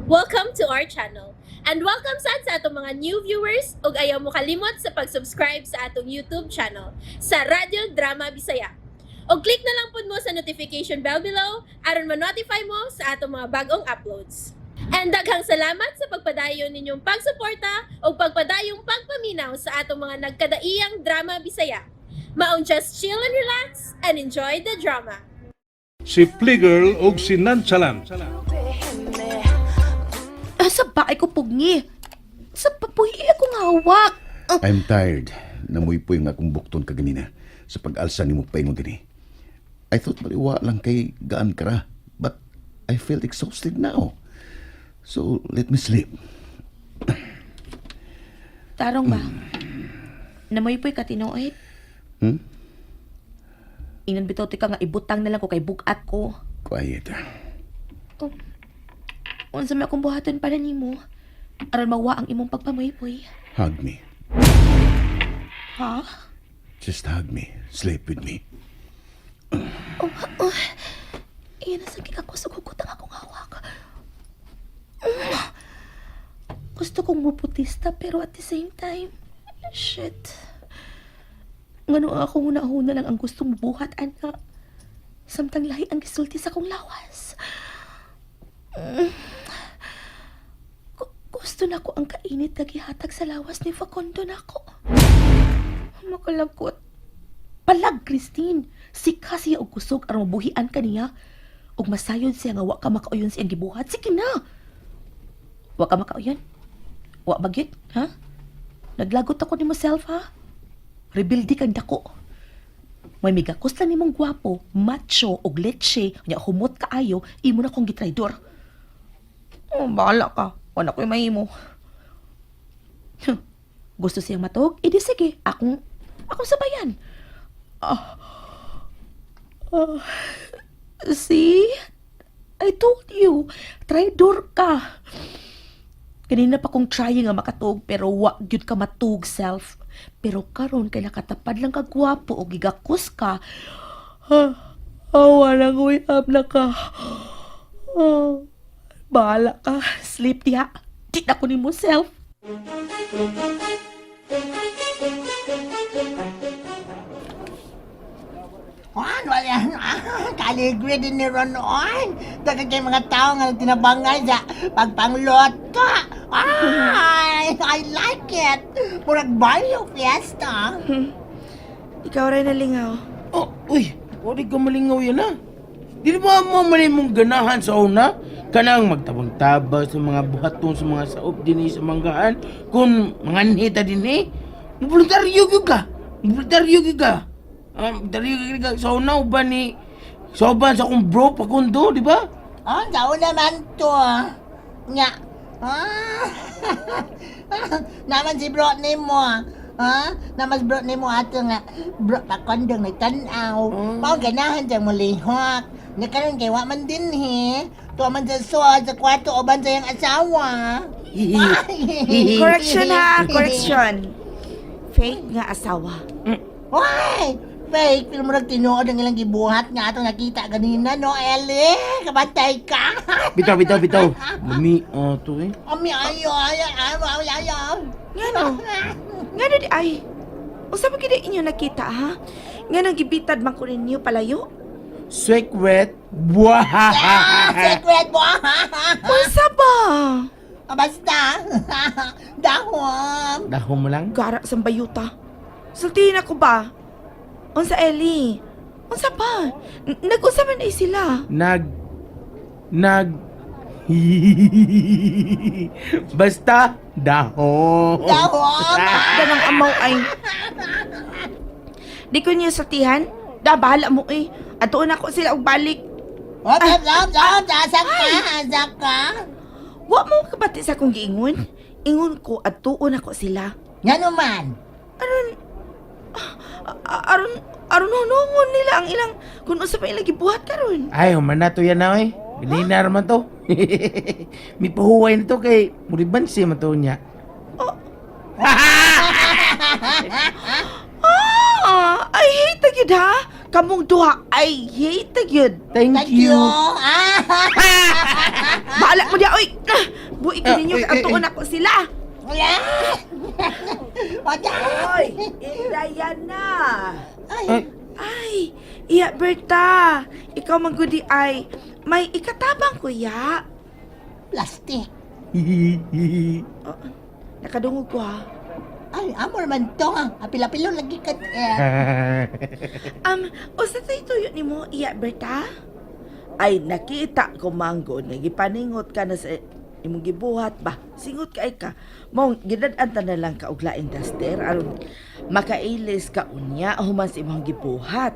Welcome to our channel. And welcome sad sa atong mga new viewers ug ayaw mo kalimot sa pag-subscribe sa atong YouTube channel sa Radyo Drama Bisaya. Og click na lang pud mo sa notification bell below aron ma-notify mo sa atong mga bagong uploads. And daghang salamat sa pagpadayon ninyong pagsuporta ug pagpadayong pagpaminaw sa atong mga nagkadaiyang drama Bisaya. Maong just chill and relax and enjoy the drama. Si Fliegel ug si Nonchalant. Ah, sa baay ko pugngi. Sa papuhi akong hawak. Ah, I'm tired. Namuypoy nga akong bukton kaganina sa pag-alsa nimo paingon dinhi. I thought baliwa lang kay gaan ka ra, but I felt exhausted now. So let me sleep. Tarong ba? Namuypoy ka tinuod? Hmm? Ingnan bitaw ti ka nga ibutang na lang ko kay bugat ko. Quiet. Oh. Unsa may akong buhaton para nimo? Aron mawa ang imong pagpamuypoy. Hug me. Ha? Just hug me. Sleep with me. Oh. Iyan na sakit ako sa hugot ang akong hawak. Gusto kong muputista pero at the same time, shit. Ngano ang akong huna-huna lang ang gustong buhat, ana. Samtang lahi ang gisulti sa akong lawas. Gusto na ko ang kainit na gihatag sa lawas ni Facundo nako. Makalangkot. Palag, Christine. Sika siya og kusog aron mabuhian ka niya. Ug masayod siya nga wa ka makauyon sa iyang gibuhat. Sige na. Wa ka makauyon? Wa ba gyud, ha? Naglagot ako nimo self, ha? Rebelde kang dako. May migakos lang nimong gwapo, macho og leche, nya humot kaayo, imo na kong gitraidor. Oh, bahala ka. Wala ko'y mahimo. Huh. Gusto siyang matug? Idi sige, akong sabayan. Ah. Ah. See? I told you, traidor ka. Kanina pa kong trying nga makatug pero wa gyud ka matug self. Pero karon kay nakatapad lang ka gwapo og gigakos ka. Ah, awa lang uyab na ka. Ah, bahala ka. Sleep diha. Di na ko nimo self. Juan, wala. Kaligre din ni Ron noon. Daghang kay mga tao nga tinabangay sa pagpangloto. Ay, I like it. Murag barrio fiesta. Ikaw rin nalingaw. Oh, uy, wala ka malingaw yan ah. Di ba mo man mong ganahan sa una? Kanang magtabang-tabang sa mga buhaton sa mga saop din sa manggaan. Kung mga nita din eh. Voluntaryo gyud ka. Voluntaryo gyud ka. Ah, voluntaryo gyud ka sa una uban ni sa uban sa akong bro pakundo, di ba? Oh, sao naman to. Nya. Ah. Naman si bro nimo. Ha? Naman si bro nimo ato nga bro pa kondong nagtan-aw. Mao ganahan siyang mulihok. Nya karon kay wa man din he. Tuwa man sa suod sa kwarto uban sa iyang asawa. Correction ha, correction. Fake nga asawa. Hoy! Fake! Pero murag tinuod ang ilang gibuhat nga ato nakita ganina, no, Ellie? Kabantay ka! Bitaw, bitaw, bitaw. Lami, oh, to eh. Ami, ayo, ayo, ayo, ayo, ayo. Nga no? Nga no di ay? Usa pa gid inyo nakita ha? Nga nang gibitad man ko ninyo palayo? Secret. Buah. Ah, secret mo! Unsa ba? Ah, basta! Dahom! Dahon mo lang. Gara sa bayuta. Sultihin ako ba? Unsa Ellie? Unsa pa? Nag-unsa man ay sila? Nag nag Basta dahon. Dahom! Ganang amaw ay. Di ko niyo sultihan. Da bahala mo eh. Atuon ako sila og balik. Hop, hop, hop, hop! Asa ka? Asa ka? Wa mo kabati sa akong giingon. Ingon ko adtuon ako sila. Nga naman! Aron aron aron hunungon nila ang ilang kung unsa pa ilang gibuhat karon. Ay, human na to yan na oy. Ganina naman to. May pahuway na to kay muriban siya man to niya. Ah, I hate ta gyud ha. Kamong duha, I hate ta gyud. Thank, Thank you! you. Ah! Bahala mo diya oy. Ah, Gid ninyo Ah, eh, eh, atuon ako sila. Wala! Wala! Oy, Indayan na. Ay, Ay, iya Berta, ikaw man gudi ay may ikatabang ko ya. plastic. Nakadungog ko ha. Ay, amor man to ha. Apil-apilo lagi ka. Eh. Usa tay tuyo nimo iya Berta? Ay nakita ko manggo nga gipaningot ka na sa imong gibuhat ba. Singot kay ka. Mong gidad-an ta na lang ka og laing duster aron makailis ka unya human sa imong gibuhat.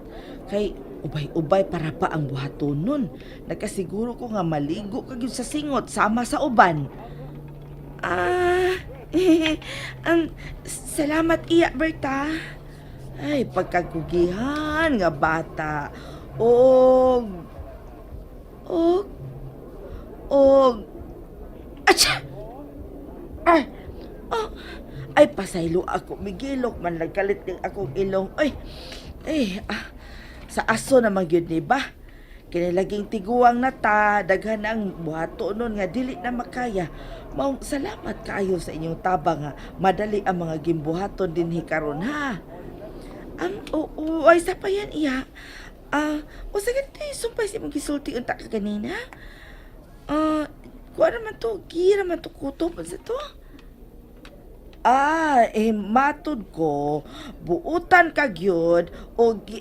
Kay ubay-ubay para pa ang buhatonon. Nakasiguro ko nga maligo ka gyud sa singot sama sa uban. Ah, salamat iya Berta. Ay, pagkagugihan nga bata. Og og og Atsa! Ay! Oh, ay, pasaylo ako. Migilok man nagkalit ning akong ilong. Ay, ay, ah, sa aso naman gyud ni ba? Kini laging tiguang na ta, daghan ang buhato nun nga dili na makaya. Maong salamat kaayo sa inyong tabang nga madali ang mga gimbuhaton dinhi karon ha. Oo, ay sa pa yan iya. Ah, usa ganito yung sumpay sa imong gisulti unta ka ganina. Ah, kuha naman to, gira man to kutob sa to. Ah, eh matud ko, buutan ka gyud o gi.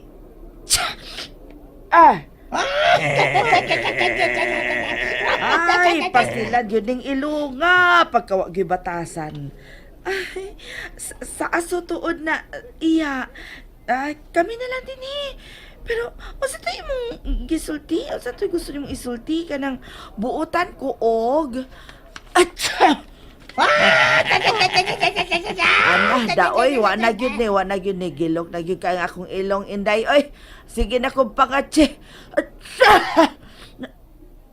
Tsa! Ah! Ay, pasilad yun ning ilunga pagkawa gyud batasan. Ay, sa aso tuod na iya. Ay, kami na lang din eh. Pero, unsa to imong gisulti? Unsa to gusto nimong isulti kanang buutan ko og Atsa! Ana, daoy, wa na gyud ni, wa na gyud ni gilok na gyud kay ang akong ilong inday. Oy, sige na kong pangatsi. Atsa!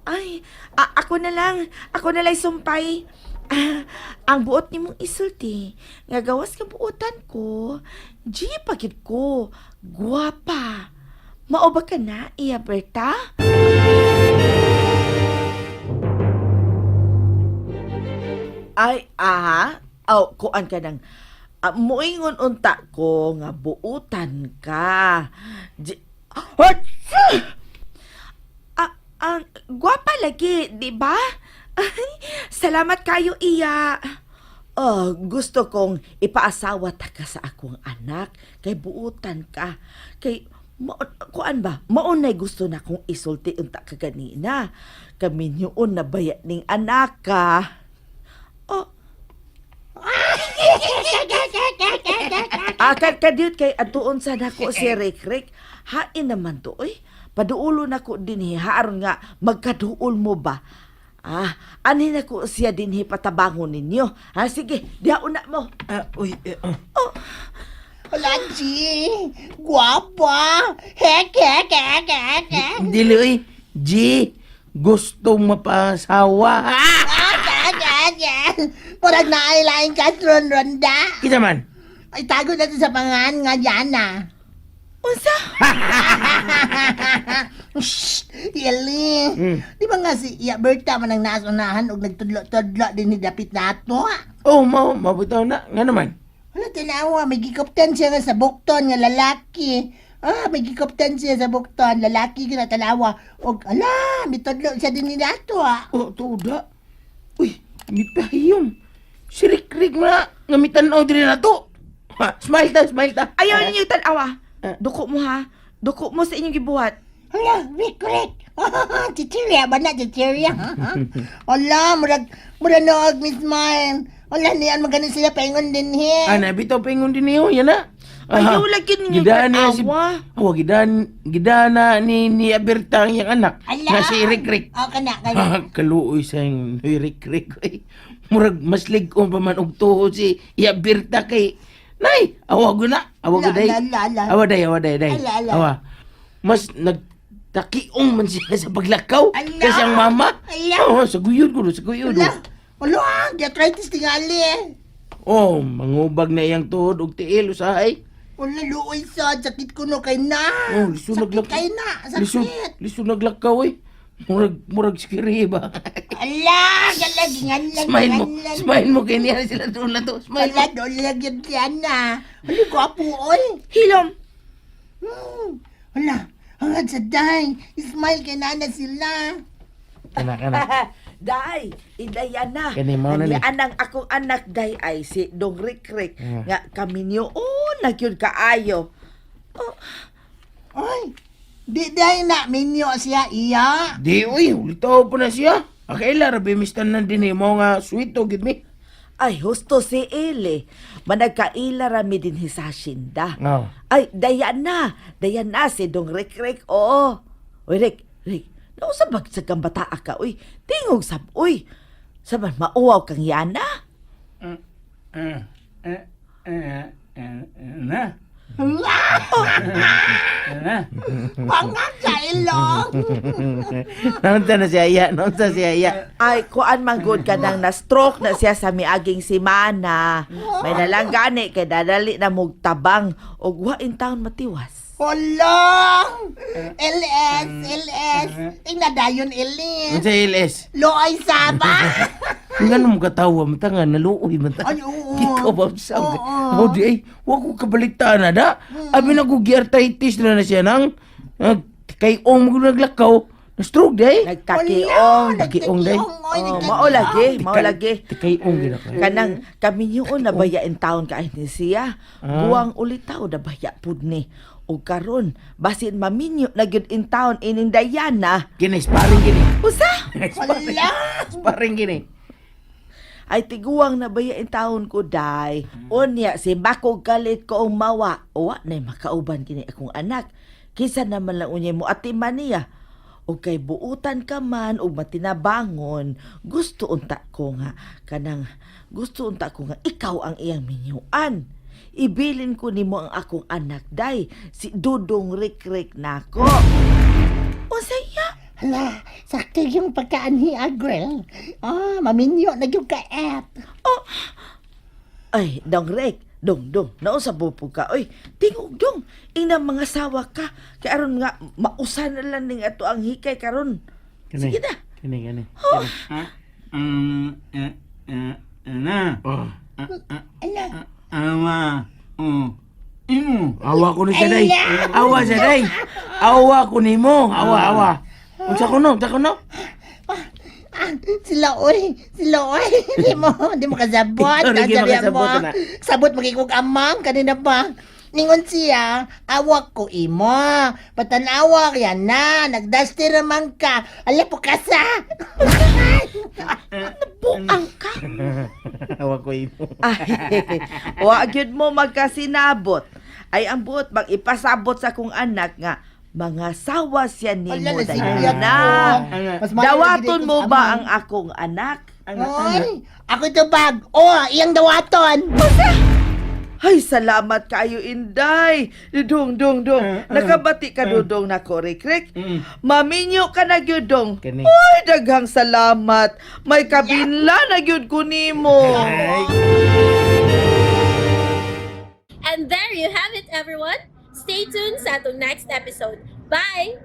Ay, ako na lang. Ako na lang sumpay. Ah, ang buot nimong isulti, nga gawas ka buotan ko, G pagid ko, guwapa. Mao ba ka na, iya Berta? Ay, aha. Aw, kuan ka nang ah, muingon unta ko nga buutan ka. G- Atsa! Ah, ang gwapa lagi, di ba? Ay, salamat kayo, iya. Oh, gusto kong ipaasawa ta ka sa akong anak kay buutan ka. Kay mao, kuan ba? Maunay gusto na kong isulti unta ka ganina. Kami niyoon na baya ning anak ka. Oh. Akad ka diut kay atuon sa nako si Rick Rick. Hain naman to oy. Paduulo nako dinhi ha aron nga magkaduol mo ba? Ah, ani nako siya dinhi patabangon ninyo. Ha sige, diha una mo. Ah, uy, eh, ah. Wala, G. Guwapa. Hek, hek, hek, hek, hek. Dili, uy. G, gusto mapasawa. Ah! Ah, ah, ah, ah. Murag na ay lain ka, Ron Ronda. Kita man. Ay, tago na to sa pangan nga Yana. Unsa? Shh! Yeli! Di ba nga si Iya Berta man ang nasunahan og nagtudlo-tudlo din ni dapit nato? Oh, mao, mabutaw na. Nga naman. Wala tanawa, may gikoptan siya nga sa bukton nga lalaki. Ah, may gikoptan siya sa bukton, lalaki ka na tanawa. Og ala, mitudlo siya din ni nato ah. Oh, tuda. Uy, mipahiyom. Si Rick Rick na, nga mitanaw diri na to. Ha, smile ta, smile ta. Ayaw ninyo tan-awa. Duko mo ha. Duko mo sa inyong gibuhat. Hala, Rick, Rick. Chichirya ba na, chichirya? Ala, murag, murag noog, Miss Mine. Wala niyan, maganin sila paingon din he. Ah, nabitaw paingon din niyo, yan na. Ayaw lagi ninyo Gidaan niya si tan-awa. Awa, gidaan, gidaan na ni Aberta ang iyang anak. Ala. Na si Rick Rick. Oh, kana, kana. Ah, kaluoy sa iyang ni Rick Rick. Ay, murag maslig ko pa man og tuho si Iabirta kay Nay, awa ko na. Awa ko La, day. la, la, la. Awa day, awa day, day. Ala, ala. Awa. Mas nagtakiong man siya sa paglakaw Ala. kasi ang mama. Ala. Oh, sa guyod ko, sa guyod. Ala, ala, arthritis tingali eh. Oh, mangubag na iyang tuhod og tiil usahay. Wala, luoy sad, sakit ko no kay na. Oh, lisod Sakit naglak- kay na, Lisod, sakit. lisod naglakaw eh. Murag murag sikiri ba. Ala, galag, ngalan, Smile mo. ngalan. Smile mo kay niya sila doon na to. Smile mo. Ala, doon yun siya na. Ala, gwapo, oy. Hilom. Ala, hangad sa day. Smile kay nana sila. Kana kana. Day, idaya na. Kani, mao na ni. Anang akong anak day ay si Dong Rick Ah. nga kami niyo oh, nagyud kaayo. Oy, di day na minyo siya iya. Di uy, ulitaw pa na siya. Akaila rabi mistan na din eh, mo nga sweet to gid mi. Ay, husto si Ele. Managkaila rami din sa hacienda. Oh. Ay, daya na. Daya na si Dong Rick Rick. Oo. Uy, Rick, Rick. Nausa ba sa kang bataa ka? Uy, tingog sab. Uy, saban mauwaw kang yana. Na. Pangak sa ilong. Naunsa na siya iya, naunsa siya iya. Ay, kuan man good ka nang na-stroke na siya sa miaging simana. May nalanggani kay dadali na mugtabang og wa in town matiwas. Hulong! LS, LS. Tingnan dayon, LS. Unsa LS? Loay saba. Nga mo katawa man ta nga naluoy man ta. Ay, oo. Ikaw ba sa Oo. Oh, di ay, wa ko kabalitaan na da. Abi na ko arthritis na na siya nang kay ong mo naglakaw, na stroke di ay. Nagtakiong. Nagtakiong, day. Oy, Oh, mao lagi, mao lagi. Tikay ong gina ka. Kanang kami niyo na baya in town ka ni siya. Buwang ulitaw na baya pud ni. O karon basin maminyo na gyud in town ining Diana. Kini sparring kini. Usa? Wala. Sparring kini. Ay tiguang na baya in taon ko day. Unya si Bako galit ko ang mawa. Uwa na makauban kini akong anak. Kisa naman lang unya mo atiman niya. O kay buutan ka man o matinabangon, gusto unta ko nga kanang gusto unta ko nga ikaw ang iyang minyuan. Ibilin ko nimo ang akong anak day, si Dudong Rikrik nako. Unsaya? Hala, sakto yung pagkaanhi, ah, girl. Ah, maminyo na yung ka-app. Ay, dong rek, dong dong, nausa po ka. Oy, tingog dong, ina mga sawa ka. Kay aron nga mausa na lang ning ato ang hikay karon. Kini. Sige na. Kini kini. Na. Oh. Ala, Awa. Oh. Imo. Awa ko ni siya day. Awa siya day. Awa ko nimo. Awa awa. Unsa ko no? Unsa ko no? ah, sila oy, sila oy. Di mo kasabot. Ikaw rin Sabi mo, makasabot na. Sabot magigug amang kanina pa. Ningon siya, awak ko imo. Patanawak yan na, nagdasti raman ka. Ala po kasa. Buang ka. Awa ko imo. Ay, wa gyud mo magkasinabot. Ay ang buot mag ipasabot sa akong anak nga mga sawa siya nimo Ala, nasipyat Diana. ko. Mas maayo Dawaton lagi mo dito sa ba amang. ang akong anak? Oy, ako ito bag. Oh, iyang dawaton. Ay, salamat kayo, Inday. Dudong, dong, dong. Nakabati ka, Dudong, na korek-rek. Maminyo ka na, gyud, dong. Kani. Ay, daghang salamat. May kabinla na gyud ko nimo. Ay. And there you have it, everyone. Stay tuned sa atong next episode. Bye!